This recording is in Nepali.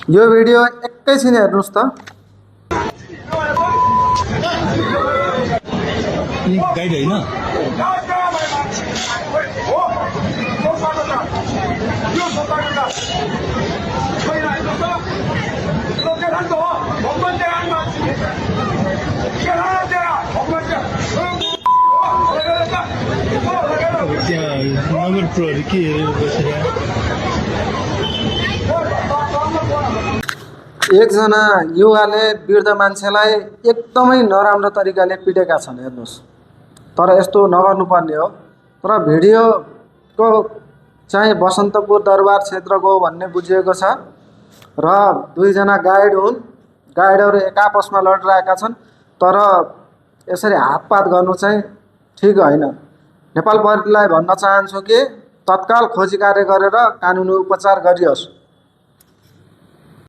यो भिडियो एकैछिन हेर्नुस् त। गाइड होइन त्यहाँ नगर प्रोहरू के बसेर एकजना युवाले वृद्ध मान्छेलाई एकदमै नराम्रो तरिकाले पिटेका छन् हेर्नुस्। तर यस्तो नगर्नुपर्ने हो। तर भिडियोको चाहिँ बसन्तपुर दरबार क्षेत्रको भन्ने बुझिएको छ र दुईजना गाइड हुन्। गाइडहरू एक आपसमा लडिरहेका छन्। तर यसरी हातपात गर्नु चाहिँ ठिक होइन। नेपाल प्रहरीलाई भन्न चाहन्छु कि तत्काल खोजी कार्य गरेर कानुनी उपचार गरियोस्।